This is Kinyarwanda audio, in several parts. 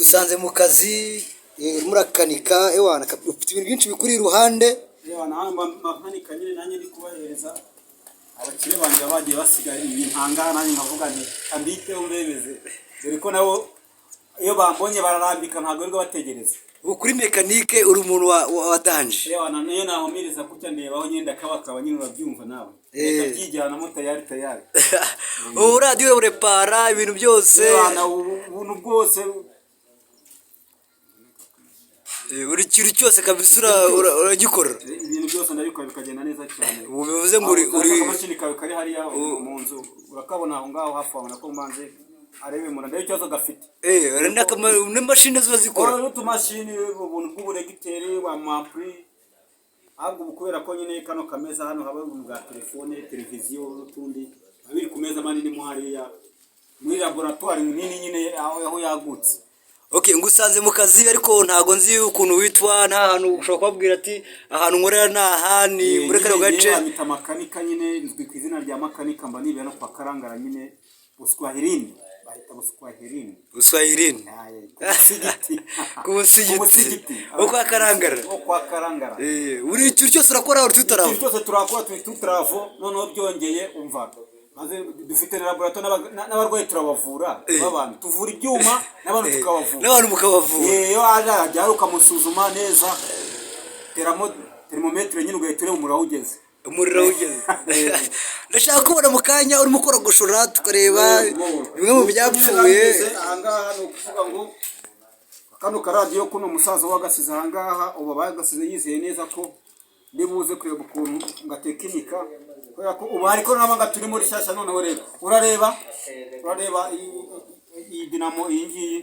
Usanze mu kazi, urimo urakanika, ewana ufite ibintu byinshi bikuri iruhande. Reba na hano mba nkanika nyine, nanjye ndi kubahereza abakire banjye baba bagiye basiga ibintu ahangaha, nanjye nkavuga nti ambiteho mbemeze, dore ko nabo iyo bambonye bararambika, ntabwo birirwa bategereza. Ubu kuri mécanique uri umuntu wa danger. Reba na niyo nahumiriza kutya ndebaho nyine, ndakabakaba nyine, urabyumva nawe. Reka byijyanamo tayari tayari. Ubu radiyo urepara ibintu byose. Reba na ubuntu bwose. Buri kintu cyose kabisa uragikora. Ibintu byose ndabikora bikagenda neza cyane. Ubu bivuze ngo uri Akamashini kawe kari hariya mu nzu, urakabona aho ngaho hafi aho, nako mbanze arebe mura ndebe ikibazo gafite. Hari n'imashini ziba zikora. N'utumashini, ubuntu bw'uburegiteri wa ampli, ahubwo ubu kubera ko nyine kano kameza hano haba ubuntu bwa telefone, televiziyo n'utundi, biba biri ku meza manini mo hariya muri laboratoire nini nyine aho yagutse. Okay, ngusanze mu kazi ariko ntago nzi ukuntu witwa, nta hantu ushobora kubabwira ati ahantu nkorera ni aha, ni muri kano gace. Banyita Makanika nyine, nzwi ku izina rya Makanika, mba nibera no kwa Karangara nyine, Buswahirini, bahita Buswahirini. Uswahirini. Aye, ku musigiti. Ku musigiti. Ku musigiti. Wo kwa Karangara. Wo kwa Karangara. Buri kintu cyose urakora, uri tutarava. Ikintu cyose turakora, turi tutravo. Noneho byongeye, umva, maze dufite na laboratoire, n'abarwayi turabavura b'abantu, tuvura ibyuma n'abantu tukabavura. N'abantu mukabavura. Iyo aje arajya ukamusuzuma neza, teramo thermomètre nyine, ugahita ureba umuriro aho ugeze. Umuriro ugeze. Ndashaka kubona mu kanya urimo ukora tukareba bimwe mu byapfuye. Ahangaha ni ukuvuga ngo kano karadiyo kuno musaza wagasize ahangaha, ubu bagasize yizeye neza ko ndi buze kureba ukuntu ngatekinika, kubera ko ubu hari ikoranabuhanga turimo rishyashya. Noneho rero urareba iyi dinamo iyi ngiyi.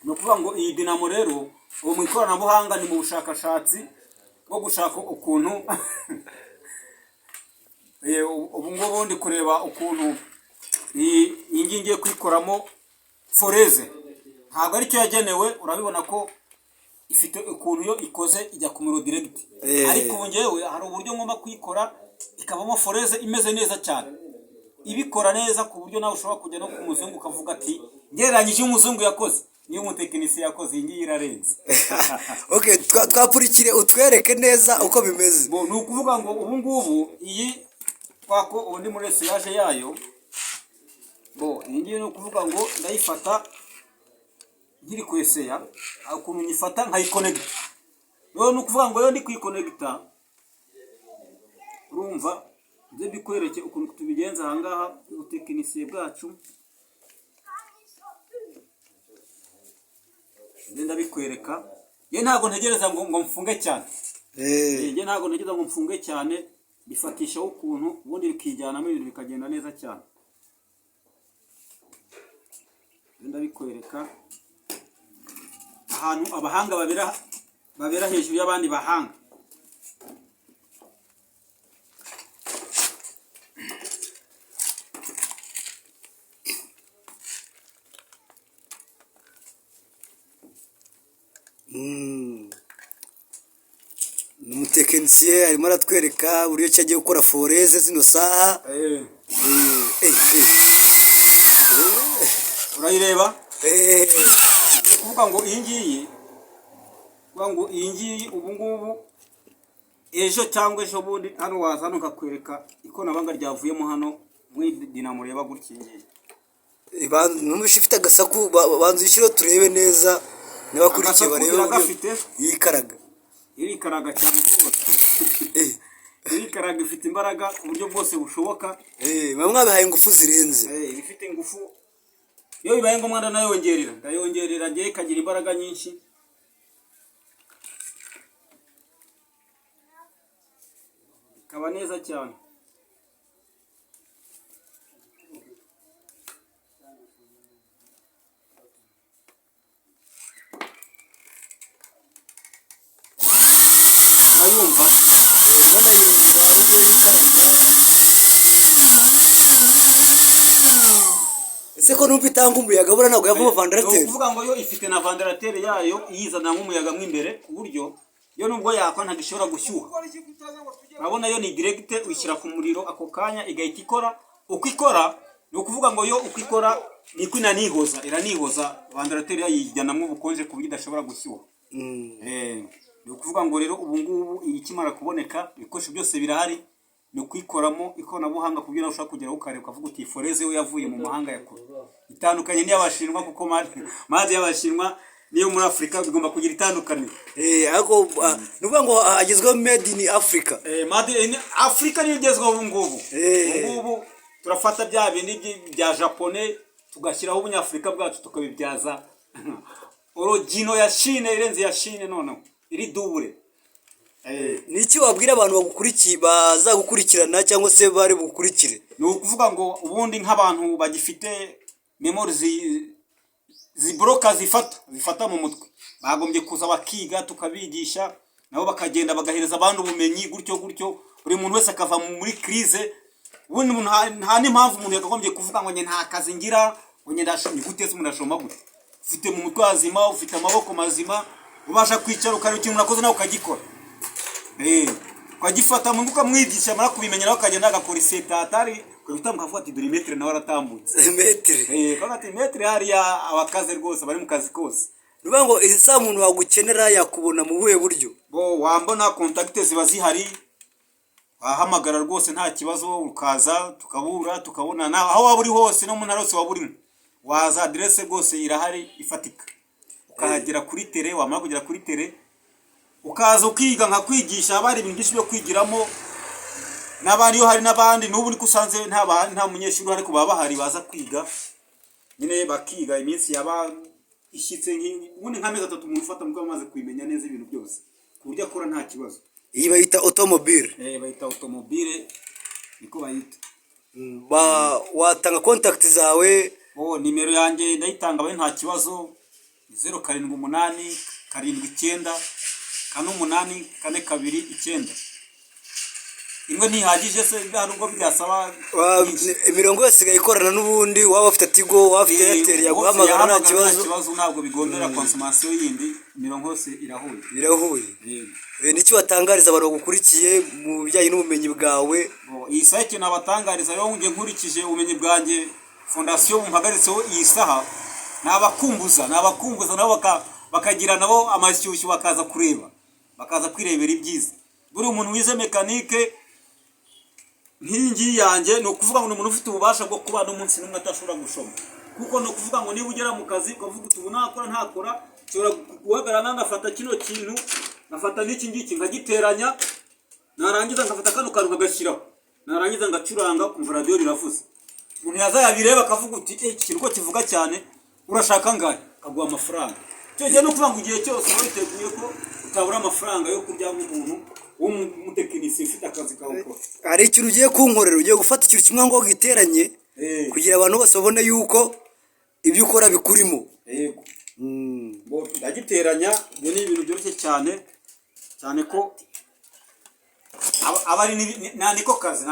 Ni ukuvuga ngo iyi dinamo rero ubu mu ikoranabuhanga ni mu bushakashatsi bwo gushaka ukuntu ubu ngubu ndi kureba ukuntu iyi ngiyi ngiye kuyikoramo foreuse, ntabwo aricyo yagenewe. Urabibona ko ifite ukuntu iyo ikoze ijya ku muriro direct. Ariko ubu ngewe hari uburyo ngomba kuyikora ikavamo foreuse imeze neza cyane, ibikora neza ku buryo nawe ushobora kujya no ku muzungu ukavuga ati ngereranyije iyo umuzungu yakoze niyo umutekinisiye yakoze, iyi ngiyi irarenze. Okay, twapfurikire utwereke neza uko bimeze. Bo, ni ukuvuga ngo ubu ngubu iyi twako ubu ndi muri essayage yayo. Bo, iyi ngiyi ni ukuvuga ngo ndayifata nkiri kweseya, ukuntu nyifata nkayikonegita. Rero ni ukuvuga ngo iyo ndi kuyikonegita, urumva nze mbikwereke ukuntu tubigenza aha ngaha, ubutekinisiye bwacu, nze ndabikwereka. Njye ntabwo ntegereza ngo mfunge cyane. Njye ntabwo ntegereza ngo mfunge cyane, bifatishaho ukuntu ubundi bikijyanamo, ibintu bikagenda neza cyane. Nze ndabikwereka ahantu abahanga babera hejuru y'abandi bahanga. Ni umutekinisiye arimo aratwereka uburyo ki agiye gukora foreuse zino saha. Urayireba, ni ukuvuga ngo iyi ngiyi, kuvuga ngo iyi ngiyi ubu ngubu ejo cyangwa ejo bundi hano waza hano nkakwereka ikoranabuhanga ryavuyemo hano muri dinamo. Ureba gutya iyi ngiyi. Numvise ifite agasaku, banza uyishyireho turebe neza n'abakurikiye Agasaku barebe uburyo iragafite. yikaraga. Irikaraga cyane rwose. Irikaraga, ifite imbaraga ku buryo bwose bushoboka. Muba mwabihaye ingufu zirenze. Iba ifite ingufu, iyo bibaye ngombwa ndanayongerera, ndayongerera ngewe ikagira imbaraga nyinshi. Ikaba neza cyane. Urayumva? Ndimo ndayumva uburyo yikaraga. Ese ko numva itanga umuyaga, buriya ntabwo yavamo Ni ventilateur? ukuvuga ngo yo ifite na ventilateur yayo iyizana nk'umuyaga mo imbere, ku buryo yo nubwo yakwa ntabwo ishobora gushyuha. Urabona yo ni direct, uyishyira ku muriro ako kanya igahita ikora uko ikora. Ni ukuvuga ngo yo uko ikora niko inanihoza, iranihoza ventilateur yayijyanamo ubukonje ku buryo idashobora gushyuha. Ni ukuvuga ngo rero ubu ngubu iyi ikimara kuboneka, ibikoresho byose birahari, ni ukuyikoramo ikoranabuhanga ku buryo nawe ushobora kugeraho ukareba ukavuga uti foreuse we yavuye mu mahanga ya kure, itandukanye n'iy'Abashinwa, kuko made y'Abashinwa n'iyo muri Afurika bigomba kugira itandukaniro. Ariko ni ukuvuga ngo hagezweho made in Africa. Made in Africa niyo igezweho ubu ngubu. Ubu ngubu turafata bya bindi bya Japone, tugashyiraho ubunyafurika bwacu, tukabibyaza original ya Chine, irenze ya Chine, noneho iri double. Ni iki wabwira abantu bagukurikiye, bazagukurikirana cyangwa se bari bugukurikire? Ni ukuvuga ngo ubundi nk'abantu bagifite memory ziboroka, zifata mu mutwe, bagombye kuza bakiga, tukabigisha, nabo bakagenda bagahereza abandi ubumenyi, gutyo gutyo buri muntu wese akava muri crise. Ubundi umuntu nta n'impamvu umuntu yakagombye kuvuga ngo njye nta kazi ngira, ngo njye ndashomye. Gute se? Umuntu ashoma gute? Ufite mu mutwe hazima, ufite amaboko mazima, ubasha kwicara ukareba ikintu unakoze nawe ukagikora. Ukagifata mu ukamwigisha, amara kubimenya nawe akagenda agakora iseta atari ukahita mukavuga ati dore maître nawe aratambutse. Maître. Kavuga ati maître hariya abakaze rwose bari mu kazi kose. Ni ukuvuga ngo izi saha umuntu wagukenera yakubona mu buhe buryo? Bo wambona, contact ziba zihari, wahamagara rwose nta kibazo, ukaza tukabura tukabonana aho waba uri hose, no mu ntara hose waba urimo waza, aderese rwose irahari ifatika, ukahagera kuri terrain. Wamara kugera kuri terrain ukaza ukiga, nkakwigisha. Haba hari ibintu byinshi byo kwigiramo n'abandi, iyo hari n'abandi n'ubu niko usanze nta munyeshuri uhari, ariko baba bahari baza kwiga nyine, bakiga iminsi yaba ishyitse ubundi nk'amezi 3 umuntu ufata mu amaze kubimenya neza ibintu byose ku buryo akora nta kibazo. Iyi bayita automobile. Bayita automobile, niko bayita. Watanga contact zawe? Bo nimero yanjye ndayitanga bayo nta kibazo: 0787948429. Imwe ntihagije se? Hari ubwo byasaba nyinshi. Imirongo yose isigaye ikorana n'ubundi, waba ufite Tigo, waba ufite Airtel, hose yaguhamagara nta yahamagara. kibazo. Kibazo, ntabwo bigondera consommation yindi, imirongo yose irahuye. Birahuye. Yego. Niki watangariza abantu bagukurikiye mu bijyanye n'ubumenyi bwawe? Bo, iyi saha ikintu nabatangariza rero, njye nkurikije ubumenyi bwanjye, fondation bumpagaritseho iyi saha, nabakumbuza nabo bakagira nabo amashyushyu, bakaza kureba, bakaza kwirebera ibyiza. Buri umuntu wize mécanique nk'iyi ngiyi yanjye, ni ukuvuga ngo ni umuntu ufite ububasha bwo kuba n'umunsi n'umwe atashobora gushoma, kuko ni ukuvuga ngo niba ugera mu kazi ukavuga uti ubu nakora ntakora, nshobora guhagarara ngafata kino kintu, ngafata n'iki ngiki nkagiteranya, narangiza ngafata kano kantu nkagashyiraho, narangiza ngacuranga, kumva radiyo riravuze. Umuntu yazayabireba akavuga uti eh, iki kintu ko kivuga cyane, urashaka angahe? Akaguha amafaranga. Icyo gihe ni ukuvuga ngo igihe cyose uba witeguye ko utabura amafaranga yo kurya nk'umuntu w'umutekinisiye ufite akazi kawe ukora. Hari ikintu ugiye kunkorera, ugiye gufata ikintu kimwe ngo giteranye kugira abantu bose babone yuko ibyo ukora bikurimo. Yego. Bo ndagiteranya, ibyo ni ibintu byoroshye cyane cyane ko aba ari nta niko kazi.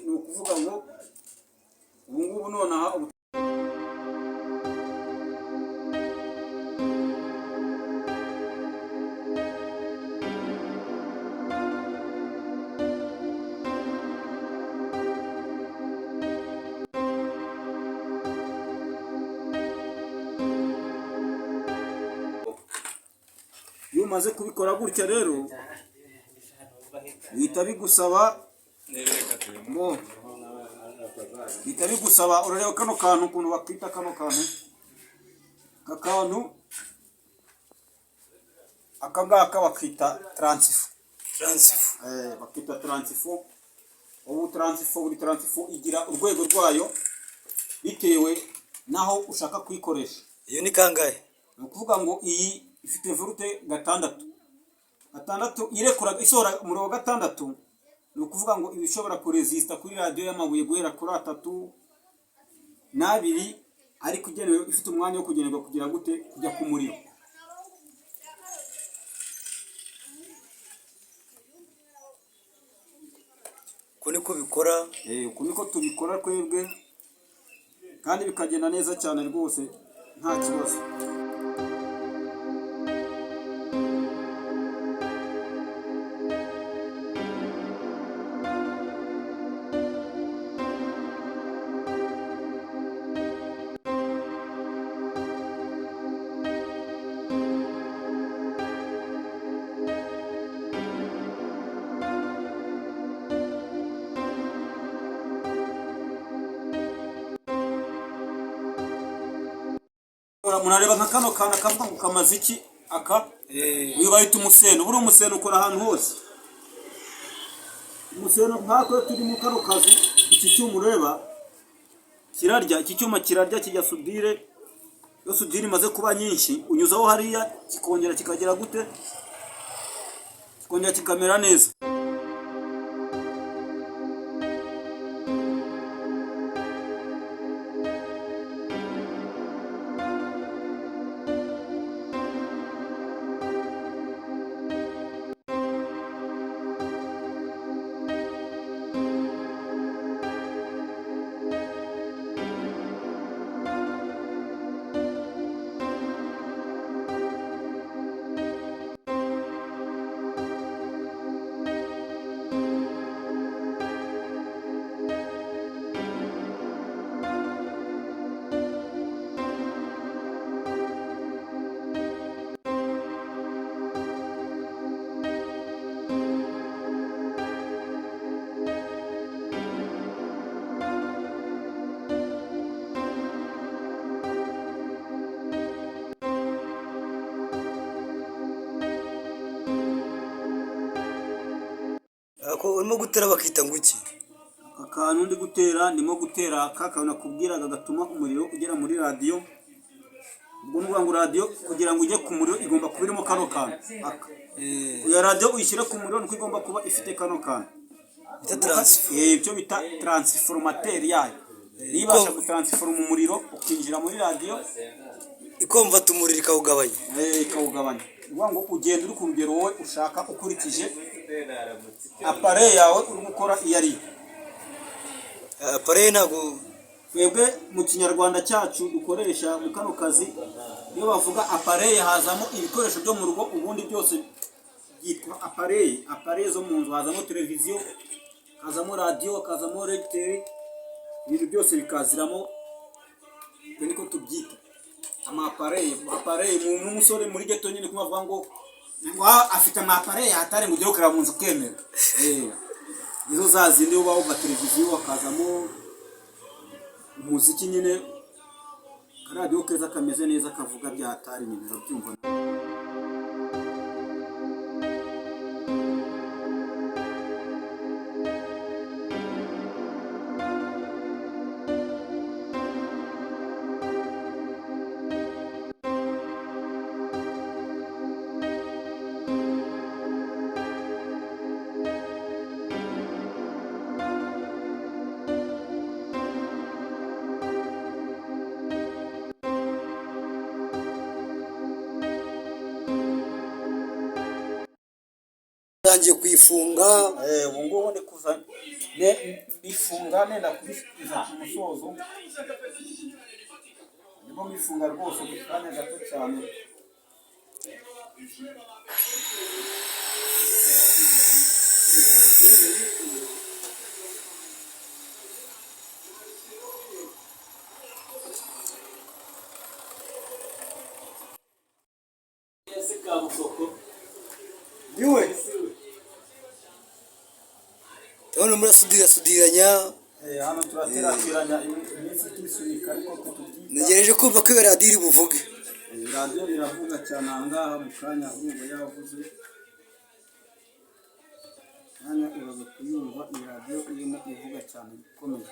Ni ukuvuga ngo ubu ngubu nonaha ubu iyo umaze kubikora gutya rero bihita bigusaba mo bihita bigusaba, urareba kano kantu ukuntu bakita kano kantu, aka kantu aka ngaka bakita transfo. Transfo. Bakita transfo. Ubu transfo, buri transfo igira urwego rwayo bitewe n'aho ushaka kuyikoresha. Iyo ni kangahe? Ni ukuvuga ngo iyi ifite volt 6, 6 irekura, isohora umuriro wa 6. Ni ukuvuga ngo iba ishobora kuresista kuri radiyo y'amabuye guhera kuri 3 n'abiri, ariko igenewe, ifite umwanya wo kugenerwa kugira gute, kujya ku muriro. Uko niko bikora. Uku niko tubikora twebwe kandi bikagenda neza cyane rwose nta kibazo. Ukora munareba nka kano kantu akavuga ngo kamaze iki aka. Uyu bahita umuseno. Buriya umuseno ukora ahantu hose. Umuseno nk'ako iyo turi mu kano kazi, iki cyuma ureba kirarya, iki cyuma kirarya kijya soudure. Iyo soudure imaze kuba nyinshi unyuzaho hariya kikongera kikagera gute, kikongera kikamera neza. Ako urimo gutera bakita ngo iki? Aka kantu ndi gutera, ndimo gutera ka kantu nakubwiraga gatuma umuriro ugera muri radiyo. Ubwo ni ukuvuga ngo radiyo kugira ngo ujye ku muriro igomba kuba irimo kano kantu aka. Iyo radiyo uyishyire ku muriro nuko igomba kuba ifite kano kantu Bita transfo. Ibyo bita transformateur yayo, niyo ibasha gutaransforoma umuriro ukinjira muri radiyo. Ikomvata umuriro ikawugabanya. Ikawugabanya. Ni ukuvuga ngo ugenda uri ku rugero wowe ushaka ukurikije appareil yawe uri gukora iyo ari yo. Appareil ntabwo Twebwe mu Kinyarwanda cyacu dukoresha mu kano kazi, iyo bavuga appareil hazamo ibikoresho byo mu rugo, ubundi byose byitwa appareil. Appareil zo mu nzu hazamo televiziyo, hazamo radiyo, hakazamo lecteur, ibintu byose bikaziramo. Twe niko tubyita ama appareil. Appareil n'umusore muri ghetto nyine kuma bavuga ngo afite ama appareil hatari ngo ugere ukareba mu nzu ukemera. Nizo za zindi uba wumva, televiziyo, hakazamo umuziki nyine, akaradiyo keza kameze neza kavuga bya hatari nyine urabyumva. Utangiye kuyifunga. Ubu ngubu ndi kuza mbifunga nenda kubishyikiza ku musozo, ndimo mbifunga rwose mu kanya gato cyane. Niwe ndabona murasudira sudiranya. Hano turaterateranya iminsi tuyisunika ariko tubyita. Ntegereje kumva ko iyo radiyo iri buvuge. Radiyo iravuga cyane aha ngaha mu kanya, urumva yavuze kanya uraza kuyumva. Iyi radiyo irimo ivuga cyane ikomeye.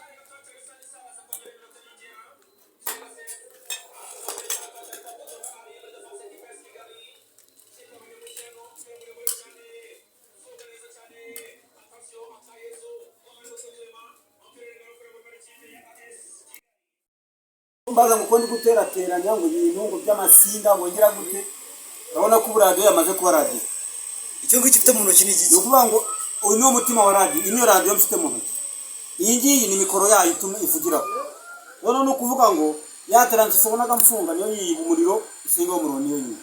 Mbaza ngo uko ndi guterateranya ngo ibintu ngo by'amasinga ngo ngira gute, urabona ko ubu radiyo yamaze kuba radiyo. Icyo ngicyo ufite mu ntoki ni Ni igiki? ukuvuga ngo uyu ni umutima wa radiyo, iyi niyo radiyo mfite mu ntoki, iyi ngiyi ni mikoro yayo ituma ivugiraho. Noneho ni ukuvuga ngo ya transfo ubonaga mfunga niyo yiba umuriro, isinga w'umuriro niyo yiba.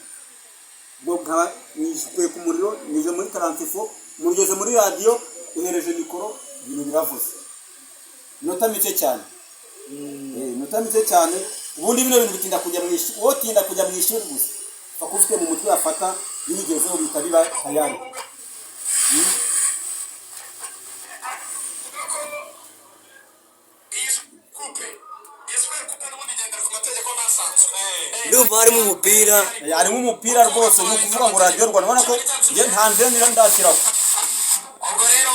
Ubwo nkaba nishikuye ku muriro, nyuze muri transfo, mugeze muri radiyo, uhereje mikoro, ibintu biravuze iminota mike cyane. Iminota mike cyane. Ubundi bino bintu bitinda kujya mu ishuri, wowe utinda kujya mu ishuri gusa upfa kuba ufite mu mutwe wafata, iyo ubigezeho bihita biba tayari. Iyi coupe iyi super coupe n'ubundi igendera ku mategeko ntasanzwe. Ndumva harimo umupira. Harimo umupira rwose. Ni ukuvuga ngo Radiyo Rwanda, ubona ko njye nta antene ndashyiraho,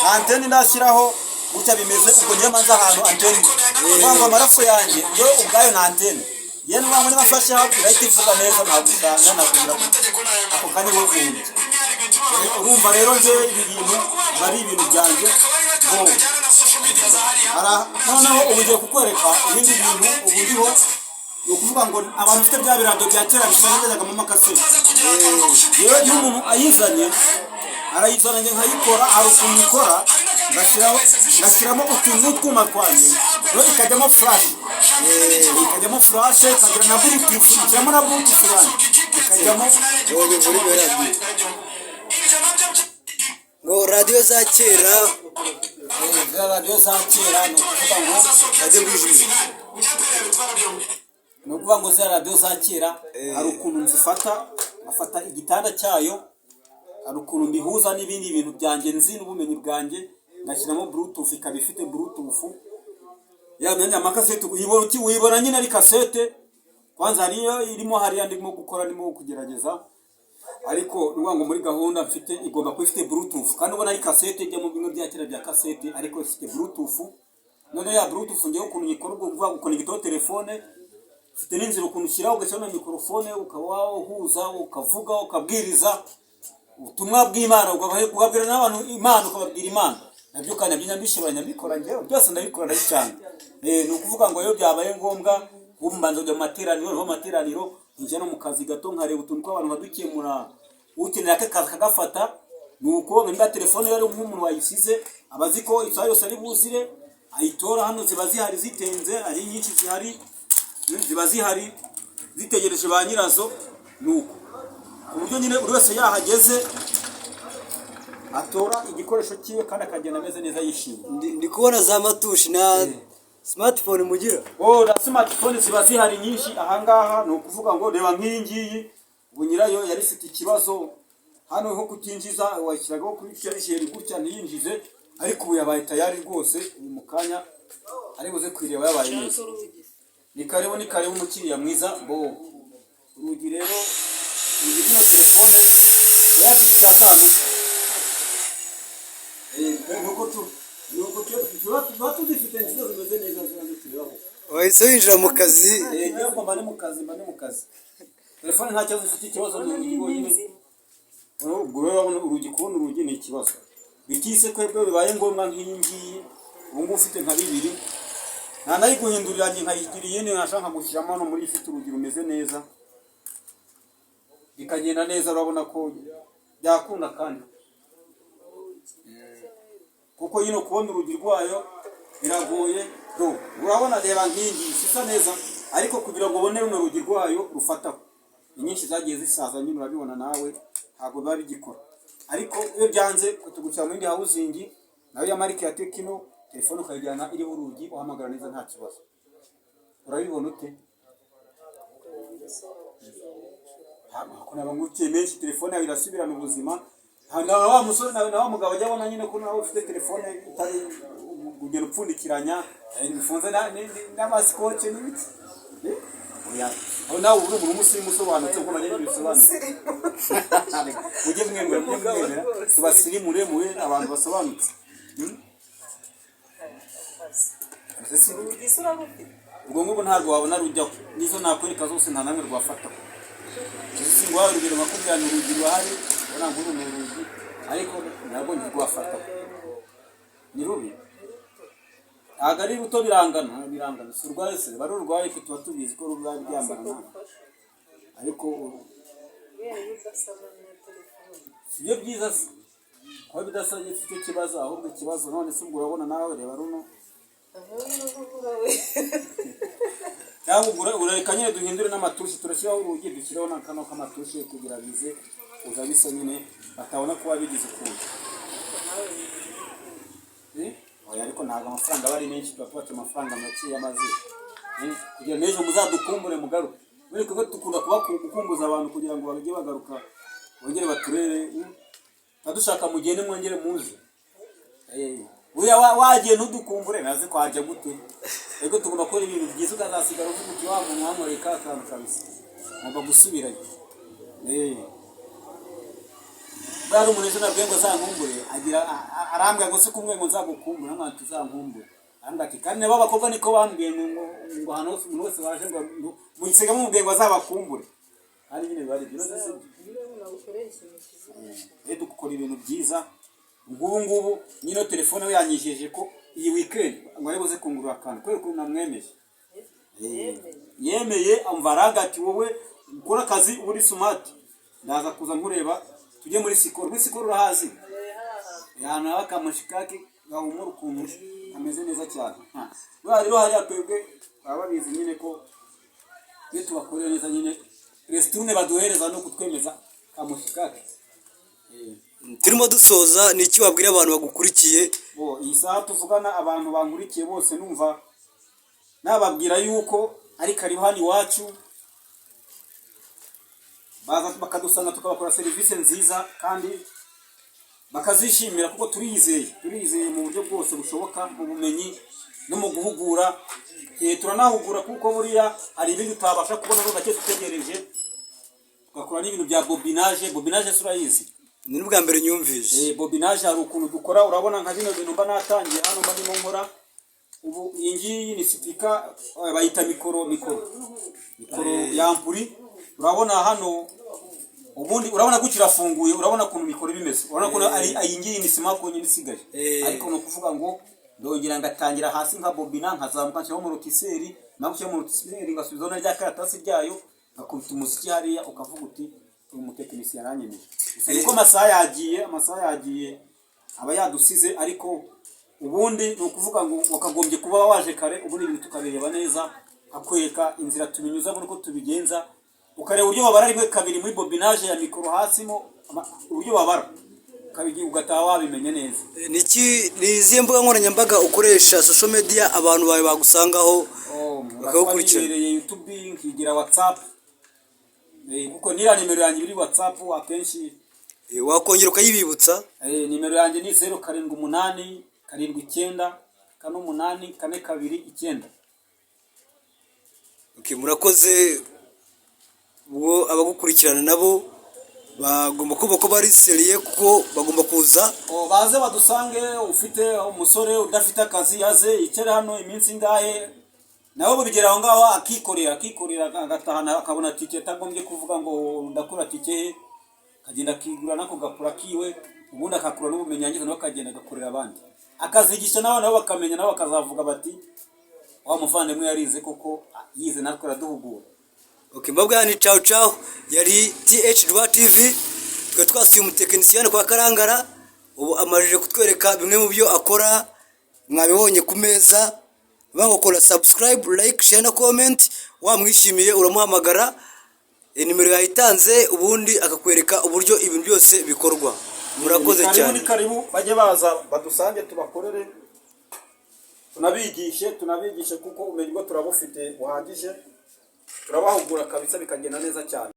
nta antene ndashyiraho. Gutya bimeze. Ubwo njye manza ahantu antene, kuvuga ngo amaraso yanjye yo ubwayo ni antene. Yewe, niba ngo niba mfashe hafi, irahita ivuga neza, nagusanga nakugira ako kanya wo guhumbya. Urumva rero, njyewe ibi bintu biba ari ibintu byanjye ngo noneho ubu ngiye kukwereka ibindi bintu ubu ndiho. Ni ukuvuga ngo abantu bafite bya birado bya kera bisanzwe byajyagamo amakasete, yewe iyo umuntu ayizanye, arayizana, njye nkayikora. Hari ukuntu ikora, ngashyiramo utuntu n'utwuma twanjye, rero ikajyamo flash, ikajyamo flash, ikagira na Bluetooth, ishyiramo na Bluetooth yanjye ikajyamo. Wowe muri radiyo, ngo radiyo za kera. Ziriya radiyo za kera, ni ukuvuga ngo radiyo bwijwi. Ni ukuvuga ngo ziriya radiyo za kera, hari ukuntu nzifata, nkafata igitanda cyayo, hari ukuntu mbihuza n'ibindi bintu byanjye nzi n'ubumenyi bwanjye, ngashyiramo Bluetooth, ikaba ifite Bluetooth ya myanya. Amakasete uyibona uyibona nyine ari kasete. Kwanza hariyo irimo hariya ndimo gukora, ndimo kugerageza, ariko ni ukuvuga ngo muri gahunda mfite igomba kuba ifite Bluetooth, kandi ubona ari kasete ijya mu bimwe bya kera bya kasete, ariko ifite Bluetooth. None ya Bluetooth ngewe ukuntu nyikora, ubwo kuvuga gukonegitaho telefone, ufite n'inzira ukuntu ushyiraho, ugashyiraho na mikorofone, ukaba wahuza, ukavuga, ukabwiriza ubutumwa bw'Imana, ukabwira n'abantu Imana, ukababwira Imana nabyo. Kandi nabyo nyabishobora, nyabikora njyewe, byose ndabikora, ndabicanga. Ni ukuvuga ngo iyo byabaye ngombwa, ubu mbanza kujya mu materaniro, noneho mu materaniro njya no mu kazi gato, nkareba utuntu tw'abantu nkadukemura, ukenera ake kazi akagafata. Ni uko niba telefone yari nk'umuntu wayisize, aba azi ko isaha yose ari buzire ayitora. Hano ziba zihari zitenze, ari nyinshi zihari, ziba zihari zitegereje ba nyirazo. Ni uko ku buryo nyine buri wese yahageze atora igikoresho cyiwe kandi akagenda ameze neza, yishimye. Ndi kubona za matushi na smartphone mugira. Oh, na smartphone ziba zihari nyinshi ahangaha. Ni ukuvuga ngo reba nk'iyi ngiyi, ubu nyirayo yari ifite ikibazo hano ho kutinjiza, washyiragaho kuri charger gutya ntiyinjize, ariko ubu yabaye tayari rwose. Ubu mu kanya ari buze kuyireba yabaye neza. Ni karibu, ni karibu umukiriya mwiza. Bo urugi rero, urugi rw'ino telefone yari icyatanu. Nuko tuba tuzifite nziza, zimeze neza, ziba ziturebaho. Wahise winjira mu kazi. Ngewe ubwo mba ndi mu kazi, mba ndi mu kazi. Telefone nta kibazo ifite, ikibazo ni urugi rwonyine. Ubwo rero urabona urugi, kubona urugi ni ikibazo. Bitise kwebwe bibaye ngombwa nk'iyi ngiyi, ubu ngubu ufite nka bibiri, nta nayiguhindurira, njye nkayigira iyindi, nkashaka nkagushyiramo hano muri ifite urugi rumeze neza, bikagenda neza. Urabona ko byakunda kandi kuko yino kubona urugi rwayo biragoye. Do urabona, reba nk'iyi ngiyi isa neza, ariko kugira ngo ubone runo rugi rwayo rufataho, inyinshi zagiye zisaza nyine, urabibona nawe, ntabwo biba bigikora. Ariko iyo byanze, tugushyira mu yindi housing nayo ya marike ya Tecno, telefone ukayijyana iriho urugi, uhamagara neza nta kibazo. Urabibona ute? Ntabwo naba ngutiye menshi. Telefone yawe irasubirana ubuzima. Na wa musore nawe na wa mugabo ajya abona nyine ko nawe ufite telefone itari kugenda upfundikiranya, bifunze n'amasikoce n'ibiki. Oya, aho nawe uri umuntu w'umusirimu usobanutse, uko nagenda bisobanutse. Mujye mwemera, mujye mwemera tubasirimure, mube abantu basobanutse. Ese Urugi se urarufite? Ubwo ngubwo ntabwo wabona rujyaho, n'izo nakwereka zose nta namwe rwafataho. Ese ngo urugero nkakubwira ni urugi ruhari, ubona nk'uru ni urugi, ariko ntabwo ntirwafataho, ni rubi, ntabwo ari ruto. Birangana, birangana, si urwaye se bari urwaye, twe tuba tubizi ko ruba ryambara nawe, ariko Kubera iyo udasaba na telefone. Si byo byiza se kuba bidasa, si cyo kibazo, ahubwo ikibazo none se ubwo urabona nawe, reba runo. Aho uravuga we. Cyangwa ugura urareka nyine duhindure n'amatushi, turashyiraho urugi, dushyiraho na kano k'amatushi kugira bize kuza bisa nyine, batabona kuba bigize ukuntu. Eh? Oya, ariko ntabwo amafaranga aba ari menshi, tuba tubatse amafaranga make y'amazi. Kugira n'ejo muzadukumbure mugaruke. Muri twebwe dukunda kuba gukumbuza abantu kugira ngo bajye bagaruka bongere baturere. Tuba dushaka mugende mwongere muze. Buriya wagiye ntudukumbure, naze kwajya gute? Ariko tugomba gukora ibintu byiza, ukazasigara uvuga uti: "Wa muntu wankoreye ka kantu kabisa." Ngomba gusubirayo. Buriya umuntu ejo nabwiye ngo azankumbure, agira arambwira ngo se kumwe ngo nzagukumbure, ntabwo tuzankumbure. Arambwira ati kandi nabo abakobwa niko bambwiye ngo ahantu hose umuntu wese waje ngo muyisiga mumubwiye ngo azabakumbure. Kandi nyine biba ari byo. None se Niba umuntu agukoreye ikintu cyiza. Rero dukora ibintu byiza nk'ubu ngubu nyine telefone we yanyijeje ko iyi weekend ngo ari buze kungurura akantu kubera ukuntu namwemeje. Yemeye. Yemeye, amva araga ati: "Wowe ukora akazi uba uri smart, ndaza kuza nkureba tujye muri Sikoro." Muri Sikoro urahazi? Ahantu haba akamushikaki gahumura ukuntu kameze neza cyane. Buriya rero hariya twebwe baba babizi nyine ko iyo tubakorera neza nyine resiturune baduhereza no kutwemeza kamushikaki. Turimo dusoza, ni iki wabwira abantu bagukurikiye? Bo iyi saha tuvugana, abantu bankurikiye bose, numva nababwira yuko ari karibu hano iwacu, baza bakadusanga tukabakora serivisi nziza kandi bakazishimira, kuko turiyizeye, turiyizeye mu buryo bwose bushoboka, mu bumenyi no mu guhugura. Turanahugura kuko buriya hari ibindi utabasha kubona none keretse utegereje. Tugakora n'ibintu bya bobinage. Bobinage se urayizi? Ni n'ubwa mbere nyumvise. Bobinage hari ukuntu dukora, urabona nka bino bintu mba natangiye hano mba ndimo nkora ubu. Iyi ngiyi ni speaker, bayita micro y'ampli. Urabona hano ubundi urabona gutya irafunguye, urabona ukuntu micro bimeze, urabona ko ari iyi ngiyi ni sima nyine isigaye. Ariko ni ukuvuga ngo ndongera ngatangira hasi nka bobina, nkazamuka nshyiraho amortisseur, naho gushyiraho amortisseur ngasubizaho na rya karatasi ryayo, ngakubita umuziki hariya ukavuga uti: "Uyu mutekinisiye aranyemeje." Gusa niko amasaha yagiye aba yadusize, ariko ubundi ni ukuvuga ngo wakagombye kuba waje kare, ubundi ibintu tukabireba neza, akwereka inzira tubinyuzamo n'uko tubigenza, ukareba uburyo babara rimwe kabiri muri bobinage ya micro hasi mo uburyo babara ugataha wabimenye neza. Niki, ni izihe mbuga nkoranyambaga ukoresha, social media, abantu bawe bagusangaho Oh, bakagukurikirana? Nibereye YouTube, nkigira WhatsApp, kuko niriya nimero yanjye iri WhatsApp akenshi. Wakongera ukayibibutsa? Nimero yanjye ni 0787984429. Okay, murakoze. Ubwo abagukurikirana nabo bagomba kumva ko bari sérieux kuko bagomba kuza. Oh, baze badusange. Ufite umusore udafite akazi yaze yicare hano iminsi ingahe, nawe bigera aho ngaho akikorera agatahana akabona tike atagombye kuvuga ngo ndakura tike he, akagenda akigura n'ako gapura kiwe, ubundi akakura n'ubumenyi, yangiza nawe akagenda agakorera abandi, akazigisha nabo bakamenya, nabo bakazavuga bati: "Wa muvandimwe yarize koko, yize natwe araduhugura." Okay, mbabwira ni ciao ciao. Yari TH Rwa TV, twe twasuye umutekinisiyani kwa Karangara, ubu amajije kutwereka bimwe mu byo akora, mwabibonye ku meza. Bangakora subscribe, like, share na comment. Wamwishimiye uramuhamagara, nimero yayitanze, ubundi akakwereka uburyo ibintu byose bikorwa. Murakoze Ni karibu. cyane. Ni karibu, bajye baza badusange tubakorere, tunabigishe kuko ubumenyi bwo turabufite buhagije, turabahugura kabisa bikagenda neza cyane.